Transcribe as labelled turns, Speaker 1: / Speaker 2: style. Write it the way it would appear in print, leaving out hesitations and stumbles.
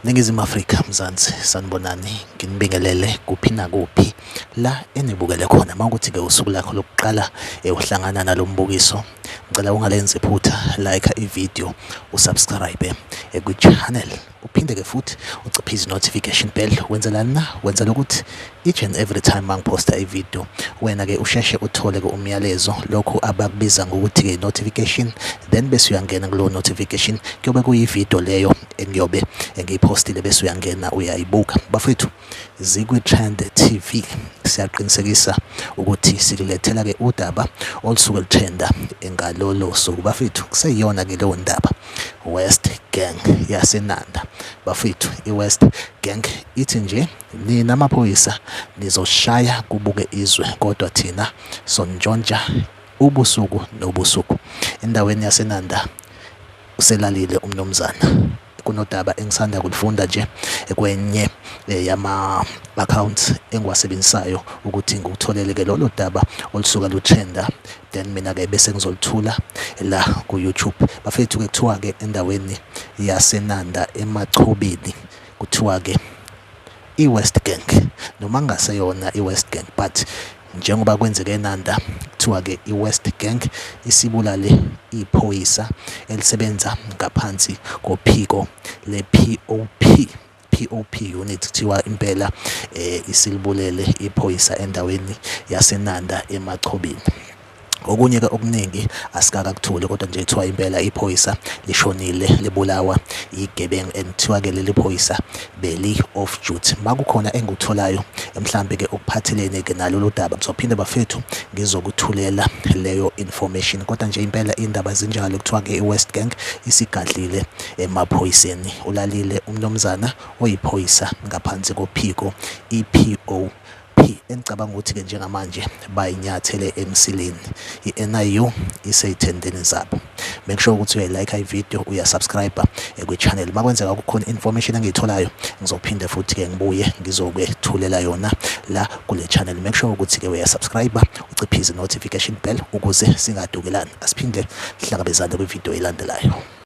Speaker 1: Ningizimu Afrika, Mzansi, sanibonani, nginibingelele kuphi nakuphi la enibukele khona. Uma ukuthi-ke usuku lakho lokuqala uhlangana nalo mbukiso, ngicela ungalenzi iphutha, like i-video, usubscribe kwi-channel, uphinde-ke futhi uciphize i-notification bell. Wenzelani na? Wenzela ukuthi each and every time mangiphosta i-video, wena-ke usheshe uthole-ke umyalezo, lokhu abakubiza ngokuthi-ke notification, then bese uyangena kulowo notification, kuyobe kuyi-video leyo engiyobe ngiyiphostile, bese uyangena uyayibuka. Bafethu, zikwi-Trend TV, siyaqinisekisa ukuthi sikulethela-ke udaba olusuke lutrenda ngalolo suku. Bafethu, kuseyiyona-ke leyo ndaba, West Gang yaseNanda. Bafethu, i-West Gang ithi nje nina amaphoyisa nizoshaya kubuke izwe, kodwa thina sontshontsha ubusuku nobusuku. Endaweni yaseNanda uselalile umnumzana. Kunodaba engisanda kulifunda nje kwenye yama-accounts engiwasebenzisayo ukuthi ngikutholele-ke lolo daba olusuka lutrenda, then mina-ke bese ngizolithula la ku-YouTube. Bafethu-ke, kuthiwa-ke endaweni yaseNanda eMachobeni, kuthiwa-ke i-West Gang, noma kungaseyona i-West Gang, but njengoba kwenzeke eNanda, kuthiwa-ke i-West Gang isibulale iphoyisa elisebenza ngaphansi kophiko le-POP, POP unit. Kuthiwa impela isilibulele iphoyisa endaweni yaseNanda eMachobeni. Okunye-ke okuningi asikakakutholi, kodwa nje kuthiwa impela iphoyisa lishonile libulawa igebengu, and kuthiwa-ke leli phoyisa beli off duty. Makukhona engikutholayo mhlambe-ke okuphathelene-ke nalolu daba, ngizophinde bafethu ngizokuthulela leyo information. Kodwa nje impela indaba zinjalo, kuthiwa-ke i-West Gang isigadlile emaphoyiseni, ulalile umnumzana oyiphoyisa ngaphansi kophiko i-POP, engicabanga ukuthi-ke njengamanje bayinyathele emsileni, i-NIU isey'thendeni zabo. Make sure ukuthi uyayilike i-video, uyasubscribe kwi-channel. Makwenzeka kukhona information engiyitholayo, ngizophinde futhi-ke ngibuye ngizokwethulela yona la kule channel. Make sure ukuthi-ke uyasubscribe, uciphize notification bell ukuze singadukelani. Asiphinde sihlangabezane kwividiyo elandelayo.